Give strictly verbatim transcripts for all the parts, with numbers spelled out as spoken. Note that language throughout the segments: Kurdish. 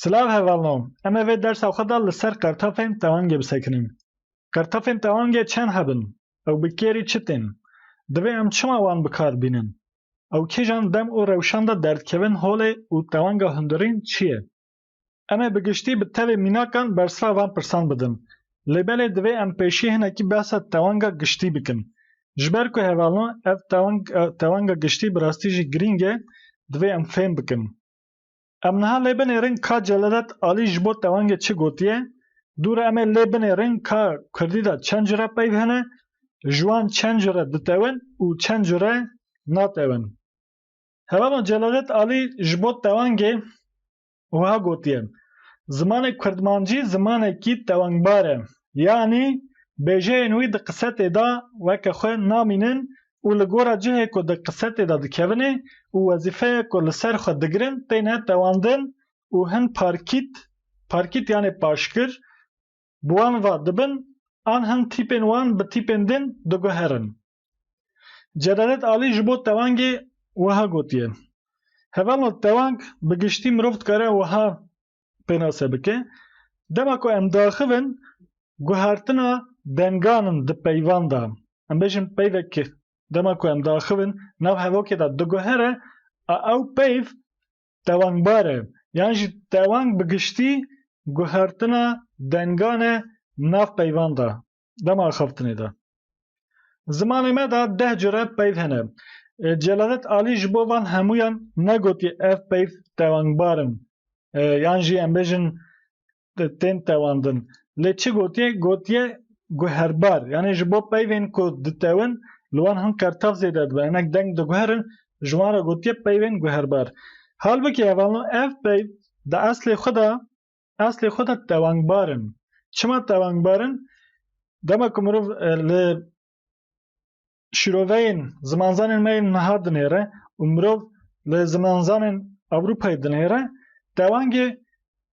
Silav hevalno, em ê vê dersa xwe de li ser qertafên tewangê bisekinin. Qertafên tewangê çend hebin? Ew bi kêrî çi tên? Divê em çima wan bi kar bînin? Ew kîjan dem û rewşan de derdikevin holê û tewanga hundirîn çi ye? Em ê bi giştî bi tevê mînakan bersiva van pirsan bidin. Lê belê divê em pêşî hinekî behsa tewanga giştî bikin. Ji ber ku hevalno ev tewang, e, tewanga giştî bi rastî jî girîng e, divê em fêm bikin. Em niha lê binêrin ka Celadet Alî ji bo tewangê çi gotiye, dû re em ê lê binêrin ka Kurdî de çend cure peyv hene, ji wan çend cure ditewin û çend cure natewin. Hevalno Celadet Alî ji bo tewangê wiha gotiye, zimanê kurdmancî zimanekî tewangbar e. Yanî bêjeyên wî di qisetê de weke xwe namînin û li gora cihê ku di qisetê de dikevin ê û wezîfeya ku li ser xwe digirin têne tewandin û hin parkît, parkît yanê paşkir, bi wan ve dibin, an hin tîpên wan bi tîpên din diguherin. Celadet Alî ji bo tewangê wiha gotiye, hevalno tewang bi giştî mirov dikare wiha pênase bike, dema ku em diaxivin, guhertina dengan in di peyvan de. Em bêjin peyvek dema ku em diaxivin, nav hevokê de diguhere, a ew peyv tewangbar e. Yan jî tewang bi giştî guhertina dengan e nav peyvan de, dema axaftinê de. Zimanê me de deh cure peyv hene. E, Celadet Alî ji bo van hemûyan negotiye ev peyv tewangbar in. E, yan jî em bêjin te-, tên tewandin. Lê çi gotiye? Gotiye guherbar. Yanî ji bo peyvên ku ditewin, li wan hin qertaf zêde dibe. Hinek deng diguherin, ji wan re gotiye peyvên guherbar. Halbikî hevalno ev peyv di eslê xwe de, eslê xwe de tewangbar in. Çima tewangbar in? Dema ku mirov, e, li şîroveyên, zimanzanên me yên niha dinêre û mirov li zimanzanên Ewropayê dinêre, tewangê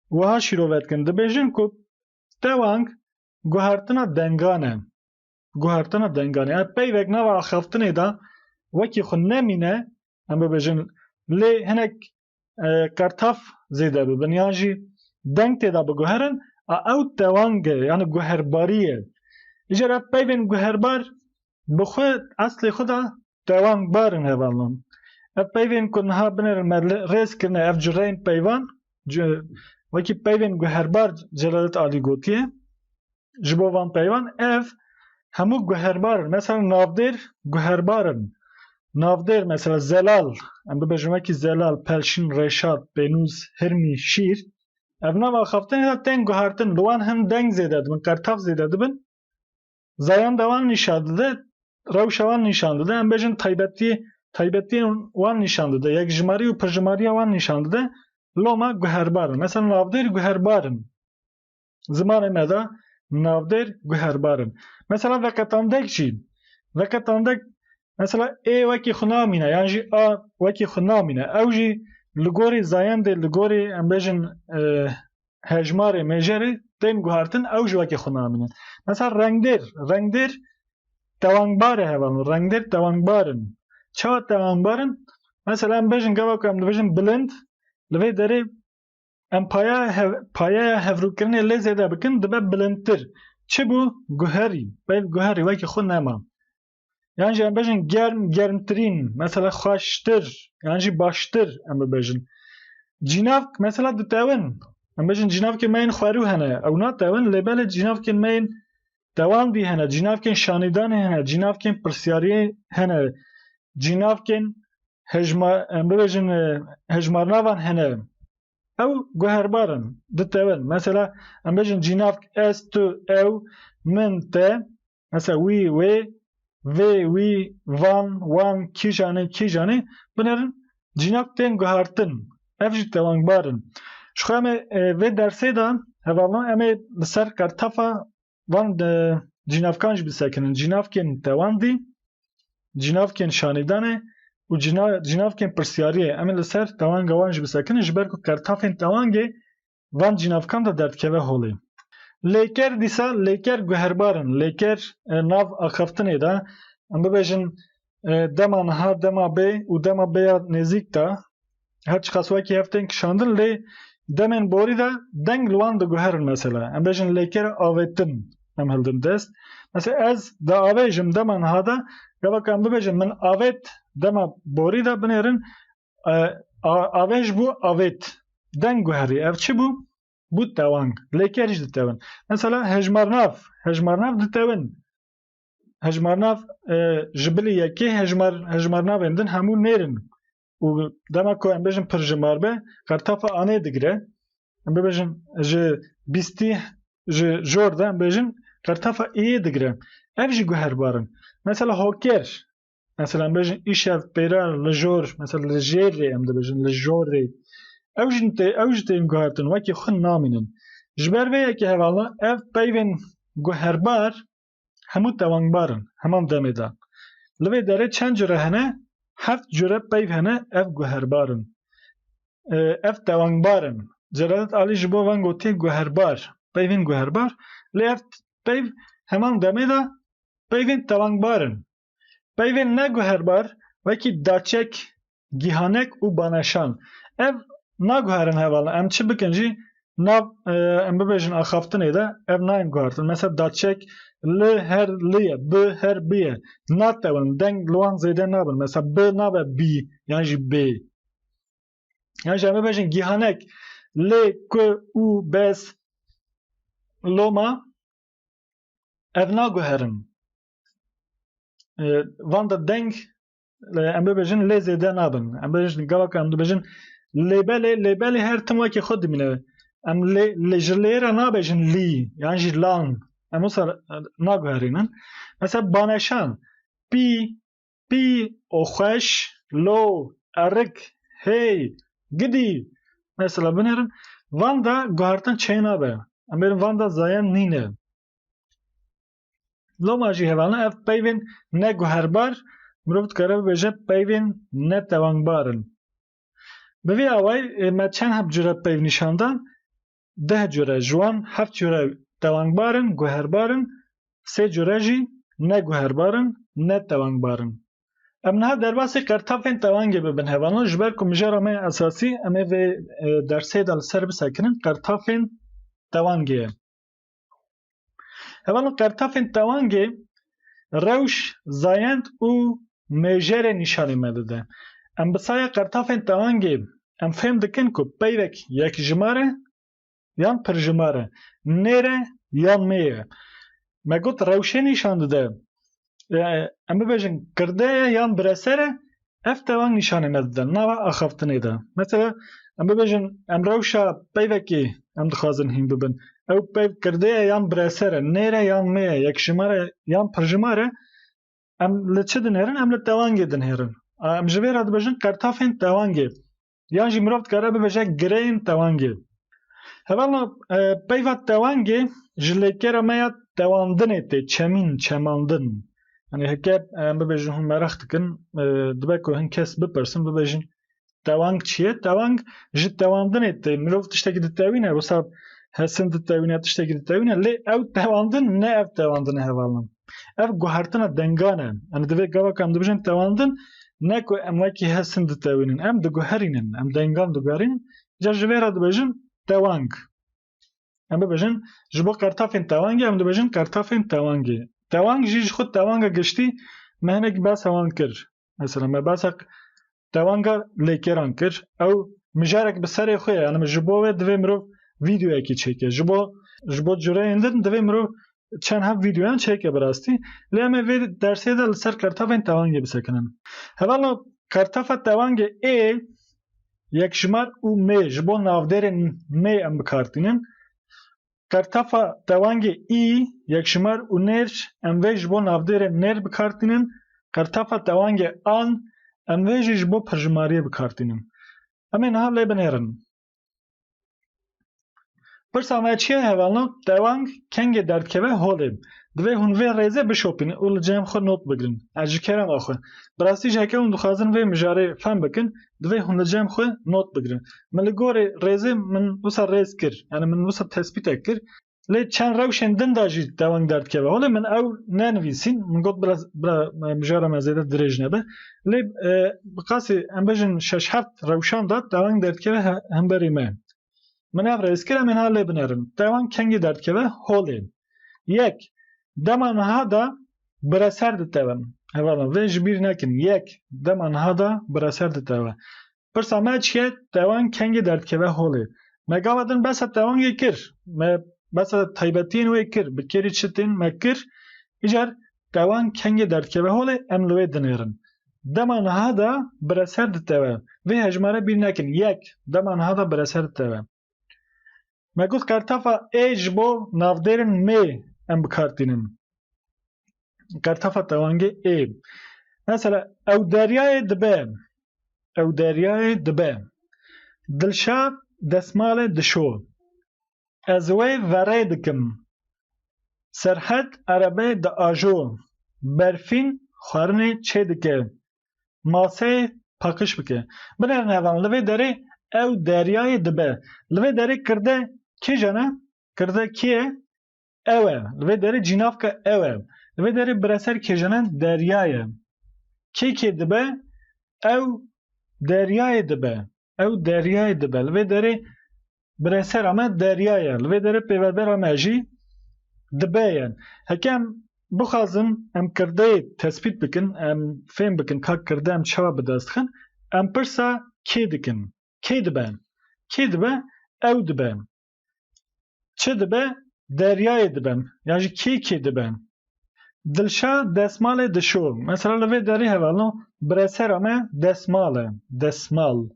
wiha şîrove dikin. Dibêjin ku tewang guhertina dengan e. Guhertina dengan e. Ev peyvek nava axaftinê de wekî xwe nemîne, em bibêjin, lê hinek, e, qertaf zêde bibin, yan jî deng tê de biguherin, a ew tewang e, yanî guherbarî ye. Îcar ev peyvên guherbar bi xwe eslê xwe de tewangbar in hevalno. Ev peyvên ku niha binêrin me li-, rêz kirine ev cureyên peyvan, cu-, wekî peyvên guherbar Celadet Alî gotiye. Ji bo van peyvan ev hemû guherbar in. Mesela navdêr guherbar in. Navdêr mesela zelal, em bibêjin wekî zelal, pelşîn, reşat, pênûz, hirmî, şîr. Ev nav axaftinê de tên guhertin, li wan hin deng zêde dibin, qertaf zêde dibin. Zayenda wan nîşan dide, rewşa wan nîşan dide. Em bêjin taybetî, taybetiyên wan nîşan dide. Yekjimarî û pirjimariya wan nîşan dide. Loma guherbar in. Mesela navdêr guherbar in. Zimanê me de navdêr guherbar in. Mesela veqetandek jî. Veqetandek mesela ê wekî xwe namîne, yan jî a wekî xwe namîne. Ew jî li gorî zayendê, li gorî em bêjin, e, hejmarê mêjerê tên guhertin, ew jî wekî xwe namînin. Mesela rengdêr, rengdêr tewangbar e hevalno, rengdêr tewangbar in. Çawa tewangbar in? Mesela em bêjin gava ku em dibêjin bilind, li vê derê em paya hev-, payaya hevrûkirinê lê zêde bikin, dibe bilindtir. Çi bû? Guherî, peyv guherî wekî xwe nema. Yan jî em bêjin germ, germtirîn, mesela xweştir, yan jî baştir em bibêjin. Cînavk mesela ditewin. Em bêjin cînavkên me yên xwerû hene, ew natewin, lê belê cînavkên me yên tewandî hene, cînavkên şanîdanê hene, cînavkên pirsiyariyê hene, cînavkên hejma-, em bibêjin, e, hejmarnavan hene. Ew guherbar in, ditewin. Mesela, em bêjin cînavk ez, tu, ew, min, te, mesela wî, wê, vê, wî, van, wan, kîjanê, kîjanê, binêrin cînavk tên guhertin. Ev jî tewangbar in. Ji xwe em ê, e, vê dersê de hevalno em ê li ser qertafa van, e, cînavkan jî bisekinin. Cînavkên tewandî, cînavkên şanîdanê û cîna-, cînavkên pirsiyariyê. Em ê li ser tewanga wan jî bisekinin, ji ber ku qertafên tewangê van cînavkan de derdikeve holê. Lêker dîsa, lêker guherbar in. Lêker, e, nav axaftinê de, em bibêjin, e, dema niha, dema bê û dema bêya nêzîk de, her çiqas wekî hev tên kişandin, lê demên borî de deng li wan diguherin mesela. Em bêjin lêkere avêtin em hildin dest. Mesela ez diavêjim dema niha de, gava ku em bibêjin min avêt dema borî de binêrin, e, a-, avêj bû avêt. Deng guherî. Ev çi bû? Bû tewang. Lêker jî ditewin. Mesela hejmarnav. Hejmarnav ditewin. Hejmarnav, e, ji bilî yekê hejmar-, hejmarnavên din hemû nêr in. Û dema ku em bêjin pirjimar be, qertafa anê digire. Em bibêjin ji bîstî, ji jor de em bêjin qertafa iyê digire. Ev jî guherbar in. Mesela hoker. Mesela em bêjin îşev, pêra, li jor, mesela li jêrê em dibêjin, li jorê. Ew jî tê-, ew jî tên guhertin, wekî xwe namînin. Ji ber vê yekê hevalno, ev peyvên guherbar hemû tewangbar in, heman demê de. Li vê derê çend cure hene? Heft cure peyv hene, ev guherbar in. E, ev tewangbar in. Celadet Alî ji bo van gotê guherbar, peyvên guherbar. Lê ev peyv heman demê de peyvên tewangbar in. Peyvên neguherbar wekî daçek, gihanek û baneşan. Ev naguherin hevalno. Em çi bikin jî nav, e, em bibêjin axaftinê de ev nayên guhertin. Mesela daçek li her li ye, bi her bi ye. Natewin, deng li wan zêde nabin. Mesela bi nabe bî, yan jî bê. Yan jî em bibêjin gihanek, lê, ku, û, bes, loma, ev naguherin. E, van de deng, e, em bibêjin lê zêde nabin. Em bibêjin gava ku em dibêjin lêbelê, lêbelê her tim wekî xwe dimîne. Em lê, lê ji lê re nabêjin lî, yan jî lan. Em wisa, e, naguherînin. Mesela baneşan, pî, pî, oxweş, lo, erik, hey, gidî. Mesela binêrin, van de guhertin çênabe. Em bêrin van de zayen nîne. Loma jî hevalno ev peyvên neguherbar, mirov dikare bibêje peyvên netewangbar in. Bi vî awayî, e, me çend heb cure peyv nîşan dan, deh cure ji wan, heft cure tewangbar in, guherbar in, sê cure jî neguherbar in, netewangbar in. Em niha derbasî qertafên tewangê bibin hevalno, ji ber ku mijara me ya esasî, em ê vê, e, dersê de li ser bisekinin, qertafên tewangê ye. Hevalno qertafên tewangê rewş, zayend û mêjerê nîşanî me dide. Em bi saya qertafên tewangê em fêm dikin ku peyvek yekjimar e yan pirjimar e, nêr e yan mê ye. Me got rewşê nîşan dide. E, em bibêjin kirde ye yan bireser e, ev tewang nîşanê me dide, nava axaftinê de. Mesela, em bibêjin, em rewşa peyvekê em dixwazin hîn bibin. Ew peyv kirde ye yan bireser e, nêr e yan mê ye, yekjimar e yan pirjimar e, em li çi dinêrin? Em li tewangê dinêrin. A, em ji vê re dibêjin qertafên tewangê. Yan jî mirov dikare bibêje gireyên tewangê. Hevalno, e, peyva tewangê ji lêkera me ya tewandinê tê, çemîn, çemandin. Yanî heke, e, em bibêjin hûn meraq dikin, e, dibe ku hin kes bipirsin, bibêjin tewang çi ye? Tewang ji tewandinê tê. Mirov tiştekî ditewîne, wisa hesin ditewîne, tiştekî ditewîne. Lê ew tewandin ne ev tewandin e hevalno. Ev guhertina dengan e. Yanî divê gava ku em dibêjin tewandin, ne ku em wekî hesin ditewînin. Em diguherînin, em dengan diguherînin. Ca ji vê re dibêjin tewang. Em bibêjin, ji bo qertafên tewangê, em dibêjin qertafên tewangê. Tewang jî ji xwe tewanga giştî me hinek behsa wan kir. Mesela me behsa tewanga lêkeran kir. Ew mijarek bi serê xwe ye. Yanî ji bo wê divê mirov vîdeoyekî çêke. Ji bo, ji bo cureyên din divê mirov çend heb vîdeoyan çêke bi rastî. Lê em ê vê dersê de li ser qertafên tewangê bisekinin. Hevalno qertafa tewangê ê yekjimar û mê ji bo navdêrên mê em bi kar tînin. Qertafa tewangê î yekjimar û nêr em vê ji bo navdêrên nêr bi kar tînin. Qertafa tewangê an em vê jî ji bo pirjimariyê bi kar tînin. Em ê niha lê binêrin. Pirsa me çi ye hevalno? Tewang kengê derdikeve holê? Divê hûn vê rêzê bişopînin û li cem xwe not bigirin. Ez ji kerema xwe. Bi rastî jî heke hûn dixwazin vê mijarê fehm bikin, divê hûn li cem xwe not bigirin. Min li gorî rêzê min wisa rêz kir. Yanî min wisa tespîtek kir. Lê çend rewşên din de jî tewang derdikeve holê. Min ew nenivîsîn. Min got bila, bila, e, mijara me zêde dirêj nebe. Lê, e, bi qasî em bêjin şeş heft rewşan de tewang derdikeve he-, hemberî me. Min ev rêz kir, em ê niha lê binêrin. Tewan kengî derdikeve holê? Yek, dema niha de bi re ser ditewe. Hevalno, vê ji bîr nekin. Yek, dema niha de bi re ser ditewe. Pirsa me çi ye? Tewan kengî derdikeve holê? Me gava din behsa tewangê kir. Me behsa taybetiyên wê kir. Bi kêrî çi tên me kir. Îcar tewan kengê derdikeve holê, em li wê dinêrin. Dema niha de bi re ser ditewe. Vê hejmare bîr nekin. Yek, dema niha de bi re ser ditewe. Me got qertefa ê ji bo navdêrên mê em bi kar tînin. Qertefa tewangê ê. Mesela, ew deryayê dibe. Ew deryayê dibe. Dilşad desmalê dişo. Ez wê verê dikim. Serhed erebeyê diajo. Berfîn xwarinê çêdike. Maseyê paqij bike. Binêrin hevalno, li vê derê ew deryayê dibe. Li vê derê kirde kîjan e? Kirde kî ye? Ew e. Li vê derê cînavka ew e. Li vê derê bireser kîjan e? Derya ye. Kê kê dibe? Ew deryayê dibe. Ew deryayê dibe. Li vê derê biresera me derya ye. Li vê derê pêvebera me jî dibe ye. Heke em bixwazin em kirdeyê tespît bikin, em fêm bikin ka kirde em çawa bi dest dixin, em pirsa kê dikin? Kê dibe? Kê dibe? Ew dibe. Çi dibe? Deryayê dibe. Yan jî kê kê dibe? Dilşa desmalê dişo. Mesela li vê derê hevalno biresera me desmal e. Desmal.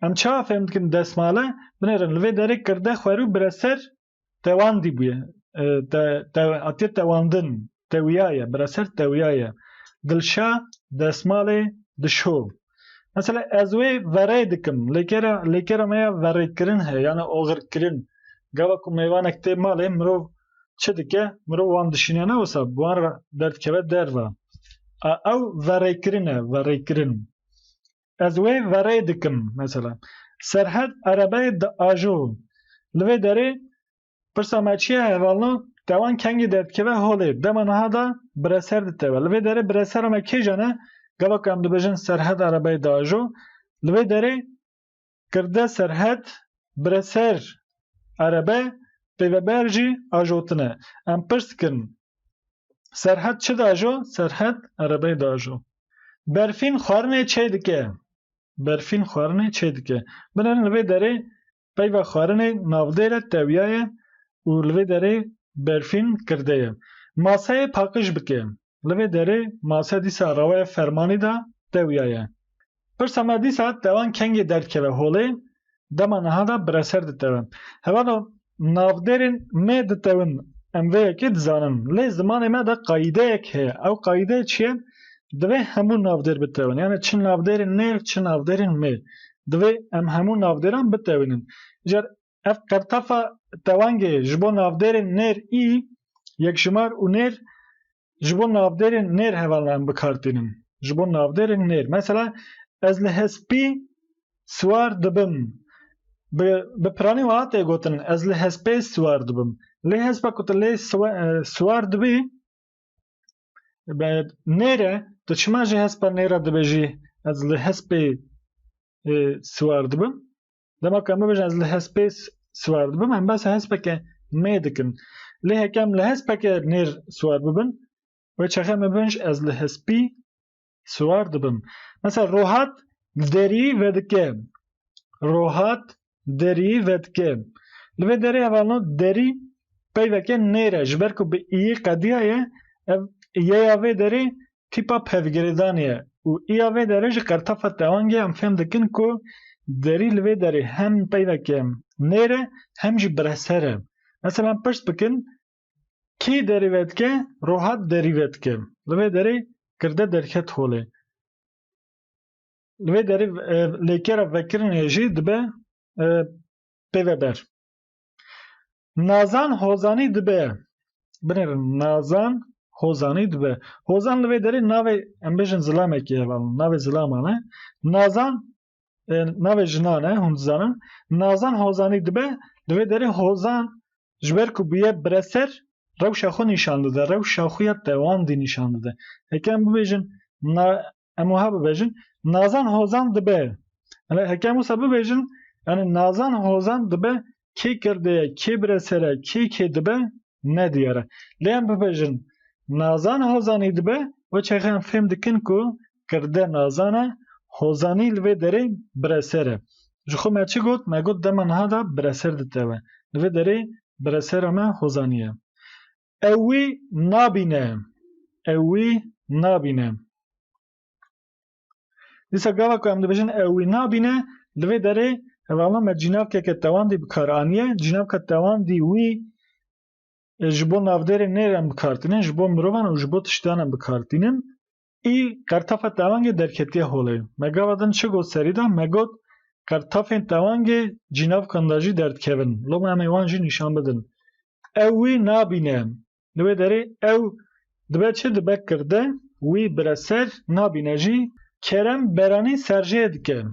Em çawa fêm dikin desmal e? Binêrin, li vê derê kirde xwerû bireser tewandî bûye. E, te, te, hatiye tewandin. Tewiyaye. Bireser tewiyaye. Dilşa desmalê dişo. Mesela ez wê verê dikim. Lêkera, lêkera me ya verêkirin heye, yani oxirkirin. Gava ku mêvanek tê malê, mirov çi dike? Mirov wan dişîne, ne wisa, bi wan re derdikeve derve. A, ew verêkirin e, verêkirin. Ez wê verê dikim, mesela. Serhed erebeyê diajo. Li vê derê pirsa me çi ye hevalno? Tewan kengî derdikeve holê. Dema niha de bireser ditewe. Li vê derê biresera me kêjan e? Gava ku em dibêjin Serhed erebeyê diajo. Li vê derê kirde Serhed, bireser erebe, pêveber jî ajotine. Em pirs dikin. Serhed çi diajo? Serhed erebeyê diajo. Berfîn xwarinê çêdike. Berfîn xwarinê çêdike. Binêrin li vê derê peyva xwarinê navdêr e, tewiyaye û li vê derê berfîn kirde ye. Maseyê paqij bike. Li vê derê mase dîsa rewaya fermanî de tewiyaye. Pirsa me dîsa tewan kengê derdikeve holê, dema niha de bireser ditewe. Hevalno navdêrên mê ditewin, em vê yekê dizanin. Lê zimanê me de qayîdeyek heye. Ew qayîde çi ye? Divê hemû navdêr bitewin. Yani çi navdêrên nêr, çi navdêrên mê. Divê em hemû navdêran bitewînin. Îcar ev qertefa tewangê ji bo navdêrên nêr î, yekjimar û nêr, ji bo navdêrên nêr hevalno em bi kar tînin. Ji bo navdêrên nêr. Mesela, ez li hespî siwar dibim. Bi, bi piranî wiha tê gotin, ez li hespê siwar dibim. Lê hespa ku tu lê siwa-, e, siwar dibî, be, nêr e, tu çima ji hespa nêra dibêjî, ez li hespê, e, siwar dibim? Dema ku em bibêjin, ez li hespê s-, siwar dibim, em behsa hespeke mê dikin. Lê heke em li hespeke nêr siwar bibin, wê çaxê em bibêjin, ez li hespî siwar dibim. Mesela, Rohat derî vedike. Rohat derî vedike. Li vê derê hevalno derî peyveke nêr e. Ji ber ku bi îyê qediyaye, ev yeya vê derê tîpa pevgirêdanê ye. Û îya vê derê ji qertefa tewangê em fêm dikin ku derî li vê derê hem peyveke nêr e, hem jî bireser e. Mesela, em pirs bikin, kî derî vedike? Rohat derî vedike. Li vê derê kirde derket holê. Li vê derê, e, lêkera vekirinê jî dibe, e, pêveber. Nazan hozanî dibe. Binêrin, Nazan hozanî dibe. Hozan li vê derê navê, em bêjin zilamekê hevalno. Navê zilaman e. Nazan, e, navê jinan e, hûn dizanin. Nazan hozanî dibe, li vê derê hozan ji ber ku bûye bireser, rewşa xwe nîşan dide, rewşa xwe ya tewandî nîşan dide. Heke em bibêjin, na-, em wiha bibêjin, Nazan hozan dibe. Hele heke em wisa bibêjin, Yanî Nazan Hozan dibe, kê kirde ye, kê bireser e, kê kê dibe, nediyar e. Lê em bibêjin Nazan Hozanî dibe, wê çaxê em fêm dikin ku kirde Nazan e, Hozanî li vê derê bireser e. Ji xwe me çi got? Me got dema niha de bireser ditewe. Li vê derê biresera me Hozanî ye. Ew wî nabîne. Ew wî nabîne. Dîsa gava ku em dibêjin ew wî nabîne, li vê derê hevalno me cînavkeke tewandî bi kar aniye. Cînavka tewandî wî, e, ji bo navdêrê nêr em bi kar tînin, ji bo mirovan û ji bo tiştan em bi kar tînin. Î qertafa tewangê derketiye holê. Me gava din çi got serî de? Me got qertafên tewangê cînavkan de jî derdikevin. Loma em ê wan jî nîşan bidin. Ew wî nabîne. Li wê derê ew dibe çi? Dibe kirde, wî bireser, nabîne jî. Kerem beranî serjê dike.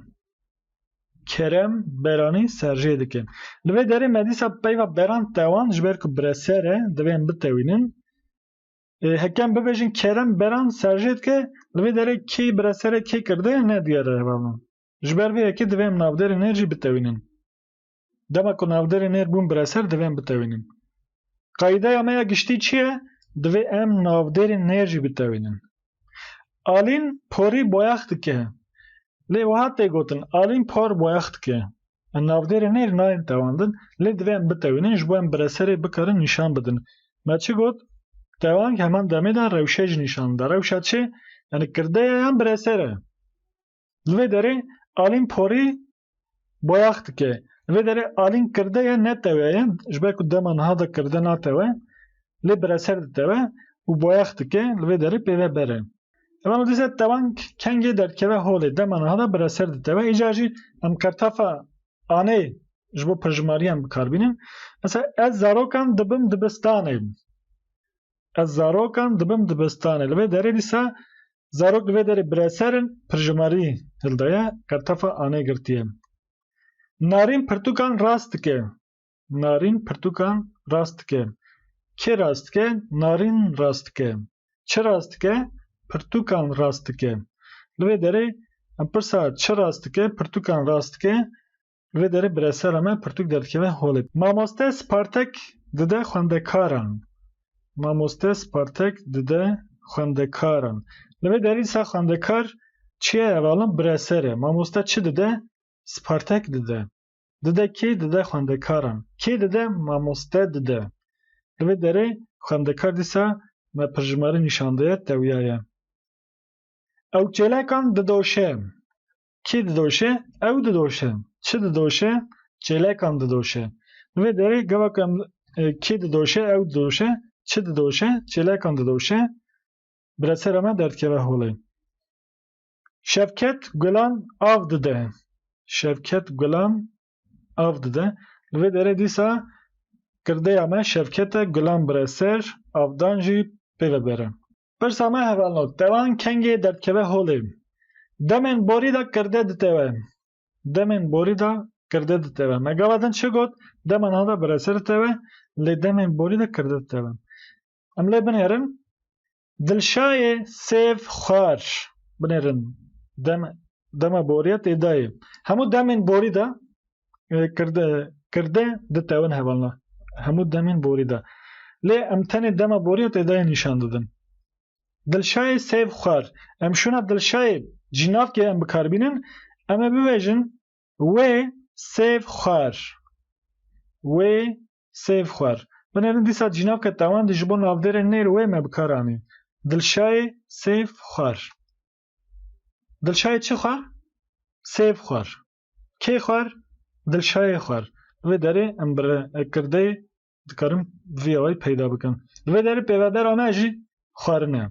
Kerem beranî serjê dike. Li vê derê me dîsa peyva beran tewand, ji ber ku bireser e, divê em bitewînin. E, heke em bibêjin Kerem beran serjê dike, li vê derê kê bireser e, kê kirde ye, nediyar e hevalno. Ji ber vê yekê divê em navdêrê nêr jî bitewînin. Dema ku navdêrê nêr bûn bireser, divê em bitewînin. Qaydeya me ya giştî çi ye? Divê em navdêrê nêr jî bitewînin. Alîn porî boyax dike. Lê wiha tê gotin, Alîn por boyax dike. Em navdêrê nêr nayên tewandin, lê divê em bitewînin, ji bo em bireserê bikarin nîşan bidin. Me çi got? Tewang heman demê de rewşe jî nîşan dide. Rewşa çi? Yanî kirde ye yan bireser e? Li vê derê Alîn porî boyax dike. Li vê derê Alîn kirde ye, netewe ye. Ji ber ku dema niha de kirde natewe, lê bireser ditewe û boyax dike, li vê derê pê ve ber e. Hevalno dîsa tewang kengê derdikeve holê, dema niha de bireser ditewe. Îcar jî em qertafa anê ji bo pirjimariyan bi kar bînin. Mesela ez zarokan dibim dibistanê. Ez zarokan dibim dibistanê. Li vê derê dîsa zarok li vê derê bireser in, pirjimarî hildaye, qertafa anê girtiye. Narîn pirtûkan rast dike. Narîn pirtûkan rast dike. Kê rast dike? Narîn rast dike. Çi rast dike? Pirtûkan rast dike. Li vê derê em pirsa çi rast dike, pirtûkan rast dike, li vê derê biresera me pirtûk derdikeve holê. Mamoste Spartek dide xwendekaran. Mamoste Spartek dide xwendekaran. Li vê derê dîsa xwendekar çi ye hevalno? Bireser e. Mamoste çi dide? Spartek dide. Dide kê? Dide xwendekaran. Kê dide? Mamoste dide. Li vê derê xwendekar dîsa me pirjimare nîşan daye, tewiyaye. Ew çêlekan didoşe. Kê didoşe? Ew didoşe. Çi didoşe? Çêlekan didoşe. Li vê derê gava ku em, e, kê didoşe? Ew didoşe. Çi didoşe? Çêlekan didoşe. Biresera me derdikeve holê. Şevket gulan av dide. Şevket gulan av dide. Li vê derê dîsa kirdeya me Şevket e, gulan bireser, avdan jî pê ve ber e. Pirsa me hevalno, tewang kengê derdikeve holê. Demên borî de kirde ditewe. Demên borî de kirde ditewe. Me gava din çi got? Dema niha de bireser ditewe, lê demên borî de kirde ditewe. Em lê binêrin. Dilşayê sêv xwar. Binêrin. Dem, dema borî ye tê dayê. Hemû demên borî de, e, kirde, kirde ditewin hevalna. Hemû demên borî de. Lê em tenê dema borî ye tê dayê nîşan didin. Dilşayê sêv xwar. Em şûna Dilşayê cînavkê em bi kar bînin. Em ê bibêjin wê sêv xwar. Wê sêv xwar. Binêrin dîsa cînavke tewandî ji bo navdêrê nêr wê me bi kar anî. Dilşayê sêv xwar. Dilşayê çi xwar? Sêv xwar. Kê xwar? Dilşayê xwar. Li vê derê em bi re-, kirdeyê dikarin vî awayî peyda bikin. Li vê derê pêvebera me jî xwarin e.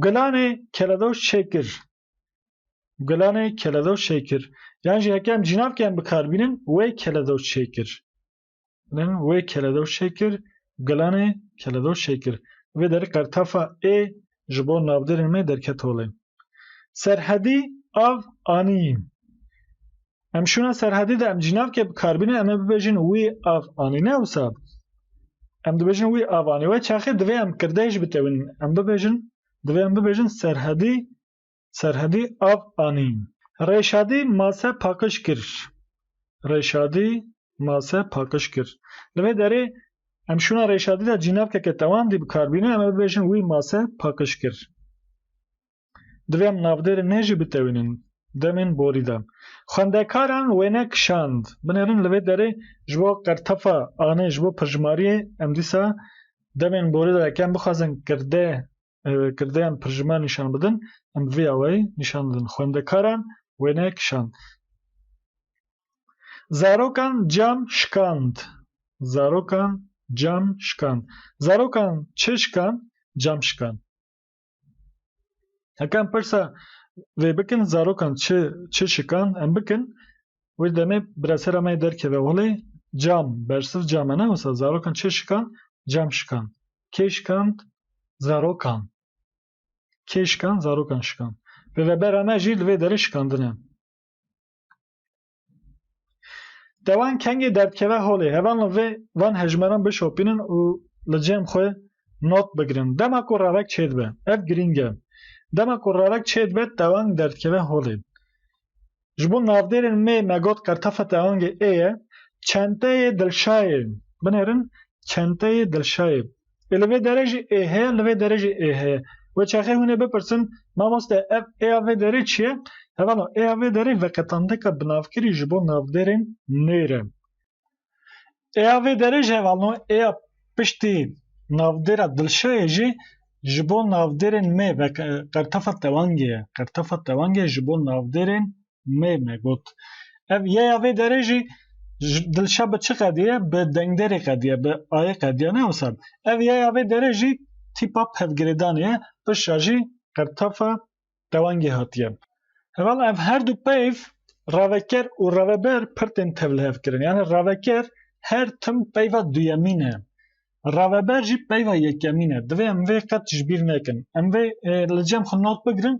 Gulanê keledoş çêkir. Gulanê keledoş çêkir. Yan jî heke em cînavke em bi kar bînin, wê keledoş çêkir. Wê keledoş çêkir, gulanê keledoş çêkir. Vê derê qertafa ê ji bo navdêrên me derket holê. Serhedî av anî. Em şûna Serhedî de em cînavke bi kar bînin, em ê bibêjin wî av anî, ne wisa? Em dibêjin wî av anî. Wê çaxê divê em kirdeyê jî bitewînin. Em bibêjin, divê em bibêjin Serhedî, Serhedî av anî. Rêşadî mase paqij kir. Rêşadî mase paqij kir. Li vê derê em şûna Rêşadî de cînavkeke tewandî bi kar bînin, em ê bibêjin wî mase paqij kir. Divê em navdêrên nê jî bitewînin. Demên borî de. Xwendekaran wêne kişand. Binêrin li vê derê ji bo qertefa anê, ji bo pirjimariyê em dîsa demên borî de, eke em bixwazin kirde, e, kirdeyan pirjima nîşan bidin, em bi vî awayî nîşan didin. Xwendekaran wêne kişand. Zarokan cam şikand. Zarokan cam şikand. Zarokan çi şikand? Cam şikand. Heke em pirsa vê bikin, zarokan çi, çi şikan, em bikin, wê demê biresera me derkeve holê, cam, bersiv cam e, ne wisa zarokan çi şikan, cam şikan. Kê şikand? Zarokan. Kê şikan? Zarokan şikan. Pêvebera me jî li vê derê şikandin e. Tewang kengê derdikeve holê. Hevalno vê van hejmeran bişopînin û li cem xwe not bigirin. Dema ku revek çêdibe. Ev girîng e. Dema ku revek çêdibe, tewang derdikeve holê. Ji bo navdêrên mê me got qertefa tewangê ê ye. Çenteyê dilşayê. Binêrin, çenteyê dilşayê. Ê li vê derê jî ê heye, li vê derê jî ê heye. Wê çaxê hûn ê bipirsin, mamoste, ev ê ya vê derê çi ye? Hevalo, ê ya vê derê veqetandeka binavkirî ji bo navdêrên nêr e. Ê ya vê derê jî hevalno, ê ya piştî navdêra dilşayê jî ji bo navdêrên mê ve qertefa tewangê ye. Qertefa tewangê ji bo navdêrên mê me got. Ev yê ya vê derê jî ji dilşa bi çi qediye? Bi dengdêrê qediye, bi ayê qediye, ne wisa. Ev yê ya vê derê jî tîpa pevgirêdanê ye, pişa jî qertefa tewangê hatiye. Heval ev her du peyv reveker û reveber pir tên tevlihevkirin. Yani reveker her tim peyva duyemîn e. Reveber jî peyva yekemîn e. Divê em vê qet ji bîr nekin. Em vê, e, li cem xwe not bigirin,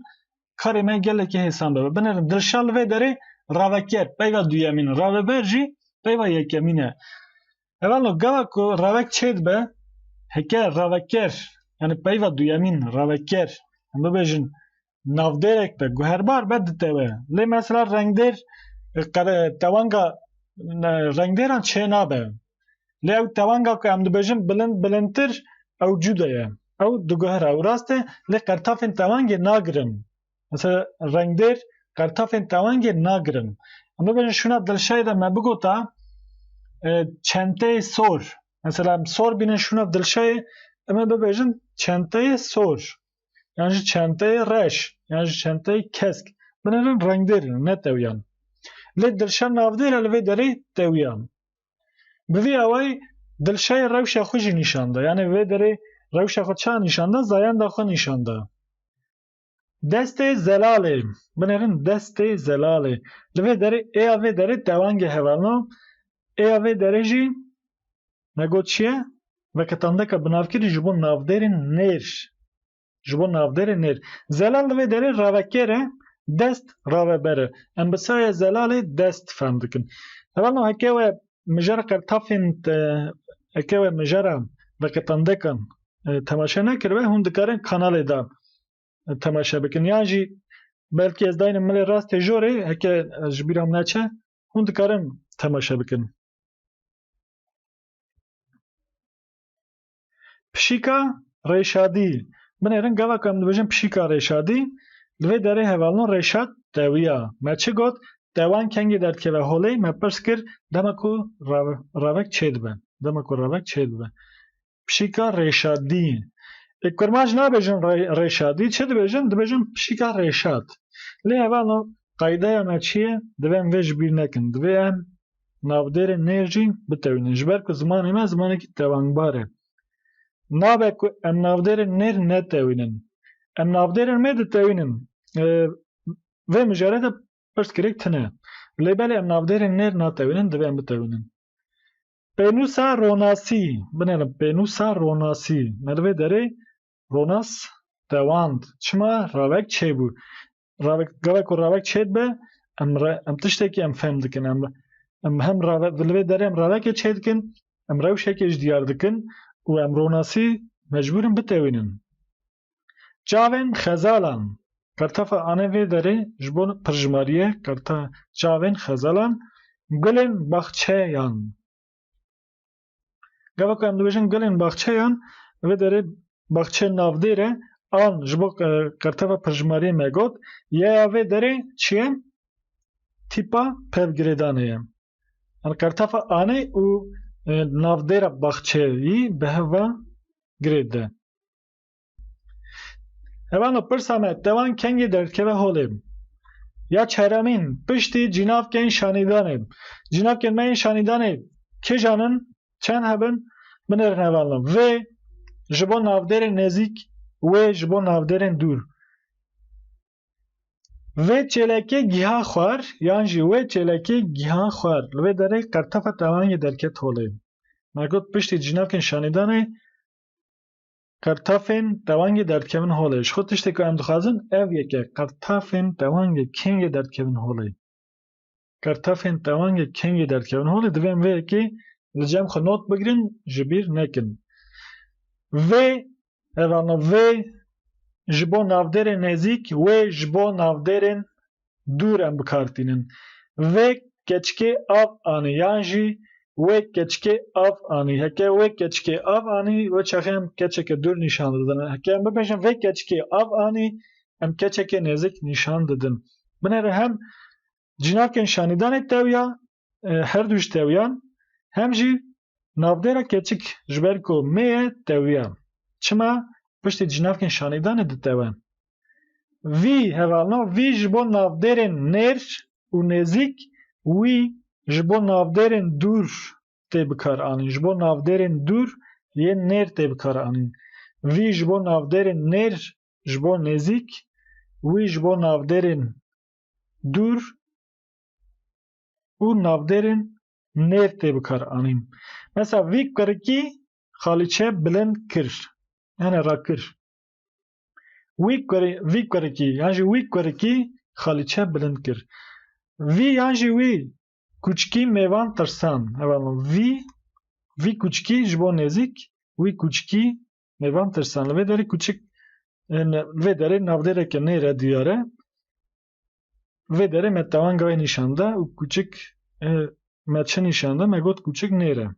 karê me gelekî hêsan bibe. Binêrin dilşa li vê derê reveker, peyva duyemîn, reveber jî peyva yekemîn e. Hevalno, gava ku revek çêdibe, heke reveker, yani peyva duyemîn, reveker, em bibêjin, navdêrek be, guherbar be, ditewe. Lê mesela rengdêr, e, qere-, tewanga, ne, rengdêran çênabe. Lê ew tewanga ku em dibêjin bilind, bilindtir, ew cuda ye. Ew diguhere, ew rast e, lê qertafên tewangê nagirin. Mesela rengdêr qertafên tewangê nagirin. Em bibêjin şûna dilşayê de me bigota, e, çenteyê sor. Mesela em sor bînin şûna dilşayê, em ê bibêjin çenteyê sor. Yan jî çenteyê reş, yan jî çenteyê kesk. Binêrin rengdêr in, ne tewiyan. Lê dilşa navdêr e, li vê derê tewiyan. Bi vî awayî dilşayê rewşa xwe jî nîşan da. Yani vê derê rewşa xwe ça nîşan da? Zayenda xwe nîşan da. Destê zelalê. Binêrin destê zelalê. Li vê derê, ê ya vê derê tewangê hevalno. Ê ya vê derê jî me got çi ye? Veqetandeka binavkirî ji bo navdêrên nêr. Ji bo navdêrê nêr. Zelal li vê derê raveker e, dest raveber e. Em bi saya zelalê dest fehm dikin. Hevalno heke we mijara qertafên te, heke we mijara veqetandekan, e, temaşe nekiribe, hûn dikarin kanalê de, e, temaşe bikin. Yan jî belkî ez daynim milê rastê jorê, heke, e, ji bîra min neçe, hûn dikarin temaşe bikin. Pişîka Rêşadî. Binêrin gava ku em dibêjin pişîka Rêşadî, li vê derê hevalno Rêşad tewiya. Me çi got? Tewan kengê derdikeve holê, me pirs kir, dema ku rave-, ravek çêdibe. Dema ku ravek çêdibe. Pişîka Rêşadî. Ê, kurmanc nabêjin rê-, Rêşadî, çi dibêjin? Dibêjin pişîka Rêşad. Lê hevalno qaydeya me çi ye? Divê em vê ji bîr nekin. Divê em navdêrên nêr jî bitewînin. Ji ber ku zimanê me zimanekî tewangbar e. Nabe ku em navdêrên nêr netewînin. Em navdêrên mê ditewînin. E, vê mijarê de pirsgirêk tune. Lê belê em navdêrên nêr natewînin, divê em bitewînin. Pênûsa ronasî. Binêrin pênûsa ronasî. Me li vê derê ronas tewand. Çima? Ravek çêbû. Ravek, gava ku ravek çêdibe, em re-, em tiştekî em fehm dikin. Em, em hem rave-, li vê derê em ravekê çêdikin, em rewşekê ji diyar dikin û em ronasî mecbûr in bitewînin. Çavên xezalan. Qertefa anê vê derê ji bo pirjimariyê qerta-, çavên xezalan Gulên baxçeyan. Gava ku em dibêjin gulên baxçeyan, vê derê baxçe navdêr e, an ji bo, e, qertefa perjimariyê me got, ya ya vê derê çi ye? Tîpa pevgirêdanê ye. Yanî qertefa anê û, e, navdêra baxçeyî bi hev ve girê dide. Hevano pirsa me, tewan kengê derdikeve holê? Ya çeremîn, piştî cînavkên şanîdanê. Cînavkên me yên şanîdanê kêjan in, çend hebin, binêrin hevalno. Vê ji bo navdêrên nêzîk, wê ji bo navdêrên dûr. Vê çêlekê giha xwar, yan jî wê çêlekê giha xwar. Li vê derê qertefa tewangê derket holê. Me got piştî cînavkên şanîdanê qertafên tewangê derdikevin holê. Ji xwe tiştê ku em dixwazin ev yek e. Qertafên tewangê kengê derdikevin holê. Qertafên tewangê kengê derdikevin holê, divê em vê yekê li cem xwe not bigirin, ji bîr nekin. Vê, hevalno, vê ji bo navdêrên nêzîk, wê ji bo navdêrên dûr em bi kar tînin. Vê keçikê av anî, yan jî wê keçikê av anî. Heke wê keçikê av anî, wê çaxê em keçeke dûr nîşan didin. Heke em bibêjin vê keçikê av anî, em keçeke nêzîk nîşan didin. Binêre hem cînavkên şanîdanê tewiya, e, her du ji tewiyan, hem jî navdêra keçik ji ber ku mê ye tewiya. Çima? Piştî cînavkên şanîdanê ditewe. Vî, hevalno, vî ji bo navdêrên nêr û nêzîk, wî ji bo navdêrên dûr tê bikaranîn. Ji bo navdêrên dûr yên nêr tê bikaranîn. Vî ji bo navdêrên nêr, ji bo nêzîk, wî ji bo navdêrên dûr û navdêrên nêr tê bikaranîn. Mesela vî kurikî xalîçe bilind kir. Yani rakir. Wî kurî-, vî kurikî, yan jî wî kurikî xalîçe bilind kir. Vî yan jî wî kuçkî mêvan tirsan. Hevalno, vî, vî kuçkî ji bo nêzîk, wî kuçkî mêvan tirsan. Li vê derê kuçik, e, ne-, li vê derê navdêreke nêr e diyar e. Vê derê me tewanga wê nîşan da û kuçik, e, me çi nîşan da? Me got kuçik nêr e.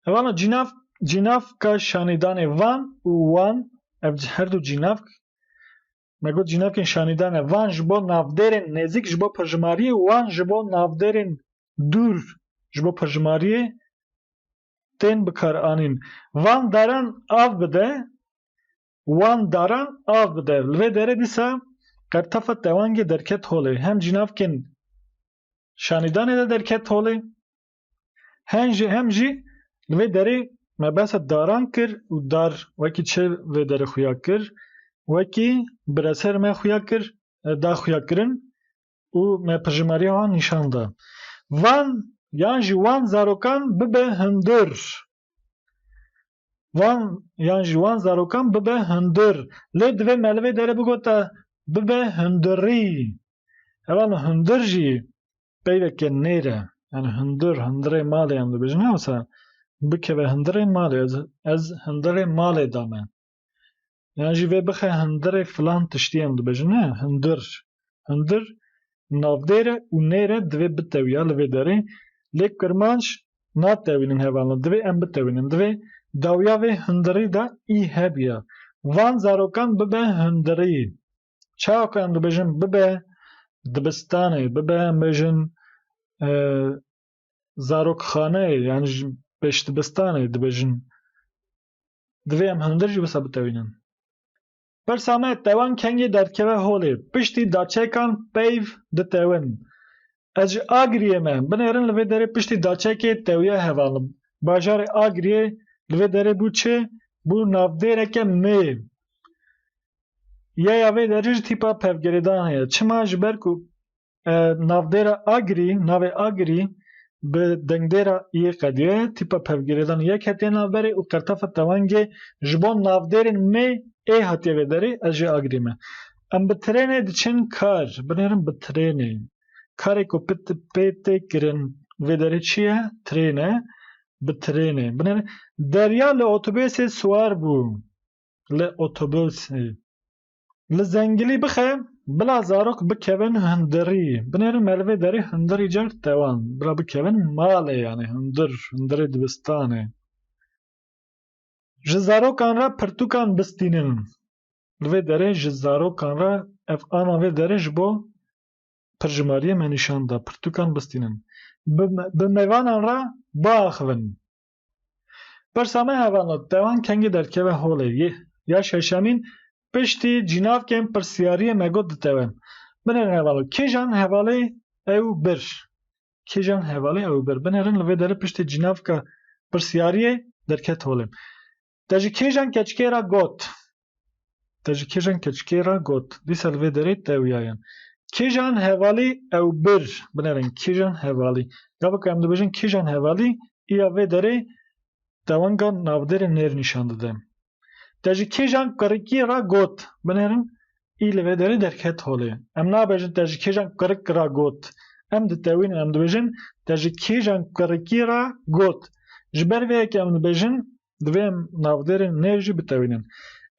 Hevalno, cînav, cînavka şanîdanê van û wan, ev her du cînavk, me got cînavkên şanîdanê, van ji bo navdêrên nêzîk ji bo perjimariyê, wan ji bo navdêrên dûr ji bo perjimariyê tên bikaranîn. Van daran av bide, wan daran av bide. Li vê derê dîsa qertefa tewangê derket holê. Hem cînavkên şanîdanê de derket holê, hem jî, hem jî li vê derê me behsa daran kir û dar wekî çi vê derê xuya kir, wekî bireser me xuya kir, e, da xuya kirin û me pirjimariya wan nîşan da. Van yan jî wan zarokan bibe hundir. Van yan jî wan zarokan bibe hundir. Lê divê me li vê derê bigota bibe hundirî. Hevalno, hundir jî peyveke nêr e. Yani hundir, hundirê malê em dibêjin. Ne wisa bikeve hundirê malê, ez, ez hundirê malê dame. Yan jî vê bixe hundirê filan tiştî em dibêjin. Ne, hundir. Hundir navdêr e û nêr e, divê bitewiya li vê derê. Lê kirmanc natewînin hevalno. Divê em bitewînin. Divê dawiya vê hundirî de î hebiya. Van zarokan bibe hundirî. Çawa ku em dibêjin bibe dibistanê, bibe em bêjin, e, zarokxaneyê, yani ji pêşdibistanê dibêjin. Divê em hundir jî wisa bitewînin. Pirsa me, tewan kengê derdikeve holê? Piştî daçekan peyv ditewin. Ez ji Agiriyê me. Binêrin li vê derê piştî daçekê tewiya hevalno. Bajarê Agiriyê li vê derê bû çi? Bû navdêreke mê. Ya ya vê derê jî tîpa pevgirêdan heye. Çima? Ji ber ku, e, navdêra Agirî, navê Agirî bi dengdêra iyê qediye, tîpa pevgirêdan yek hetiye navberê û qertefa tewangê ji bo navdêrên mê ê hatiye vê derê, ez jê Agirî me. Em bi trênê diçin kar, binêrin bi trênê. Karê ku pê tê kirin vê derê çi ye? Trên e, bi trênê. Binêrin, Derya li otobusê siwar bû. Li otobusê. Li zengilî bixe, Bila zarok bikevin hundirî. Binêrin me li vê derê hundirî car tewan. Bila bikevin malê, yani hundir, hundirê dibistanê. Ji zarokan re pirtûkan bistînin. Li vê derê ji zarokan re, ev ana vê derê ji bo pirjimariyê me nîşan da, pirtûkan bistînin. Bi, bi mêvanan re biaxivin. Pirsa me, hevalno, tewan kengî derdikeve holê? Yê, ya şeşemîn, piştî cînavkên pirsiyariyê me got ditewe. Binêrin hevalno, kîjan hevalê ew bir? Kîjan hevalê ew bir? Binêrin li vê derê piştî cînavka pirsiyariyê derket holê. Te ji kîjan keçikê re got? Te ji kîjan keçikê re got? Dîsa li vê derê tewiyaye. Kîjan hevalî ew bir? Binêrin, kîjan hevalî? Gava ku em dibêjin kîjan hevalî, iya vê derê tewanga navdêrê nêr nîşan dide. Te ji kîjan kurikî re got? Binêrin, î li vê derê derket holê. Em nabêjin te ji kîjan kurik re got. Em ditewînin, em dibêjin te ji kîjan kurikî re got. Ji ber vê yekê em dibêjin, divê em navdêrên nêr jî bitewînin.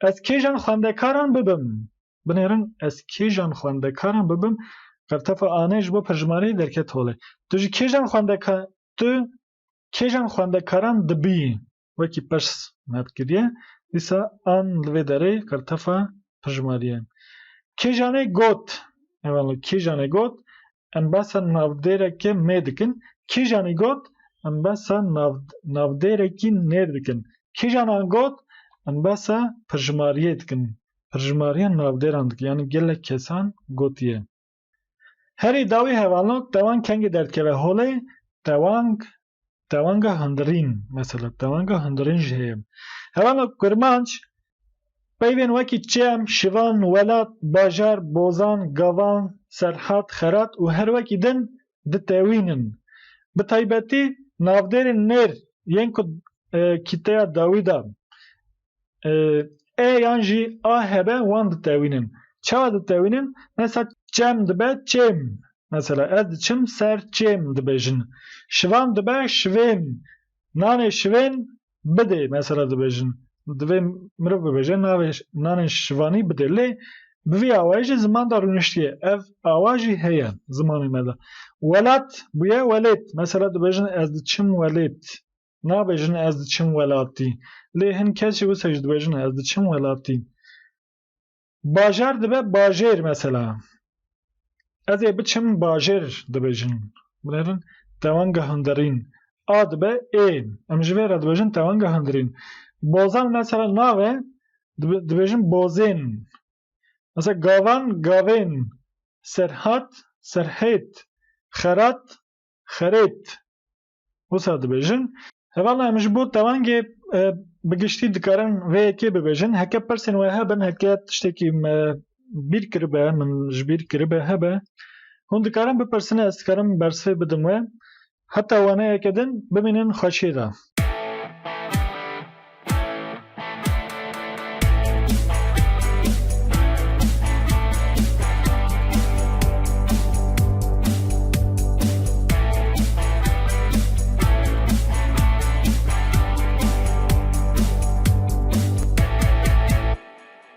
Ez kîjan xwendekaran bibim? Binêrin, ez kîjan xwendekaran bibim? Qertefa anê ji bo pirjimariyê derket holê. Tu ji kîjan xwendeka-, tu kîjan xwendekaran dibî? Wekî pirs me dikiriye. Dîsa an li vê derê qertefa pirjimariyê. Kîjanê got? Hevalno, kîjanê got? Em behsa navdêreke mê dikin. Kîjanî got? Em behsa nav-, navdêrekî nêr dikin. Kîjanan got? Em behsa pirjimariyê dikin. Pirjimariya navdêran dikin. Yani gelek kesan gotiye. Herî dawî, hevalno, tewang kengî derdikeve holê? Tewang, tewanga hundirîn. Mesela tewanga hundirîn jî heye. Hevalno, kurmanc peyvên wekî çem, şivan, welat, bajar, bozan, gavan, serhat, xerat û her wekî din ditewînin. Bi taybetî navdêrên nêr yên ku, e, kîteya dawî de, e, e yan jî a hebe, wan ditewînin. Çawa ditewînin? Mesela çem dibe çêm. Mesela ez diçim ser çêm dibêjin. Şivan dibe şivên. Nanê şivên bidê, mesela dibêjin. Divê mirov bibêje, navê, nanê şivanî bidê. Lê bi vî awayî jî ziman de rûniştiye. Ev awa jî heye zimanê me de. Welat bûye welêt. Mesela dibêjin ez diçim welêt. Nabêjin ez diçim welatî. Lê hin kes jî wisa jî dibêjin ez diçim welatî. Bajar dibe bajêr mesela. Ez ê biçim bajêr dibêjin. Binêrin tewanga hundirîn. A dibe ê. Em ji vê re dibêjin tewanga hundirîn. Bozan mesela nav e, dibe-, dibêjin bozên. Mesela gavan, gavên. Serhat, serhêt. Xerat, xerêt. Wisa dibêjin. Hevala em ji bo tewangê, e, bi giştî dikarin vê yekê bibêjin. Heke pirsên we hebin, heke tiştekî me bîr kiribe, min ji bîr kiribe hebe, hûn dikarin bipirsin, ez dikarim bersivê bidim we. Heta waneyeke din bimînin xweşiyê de.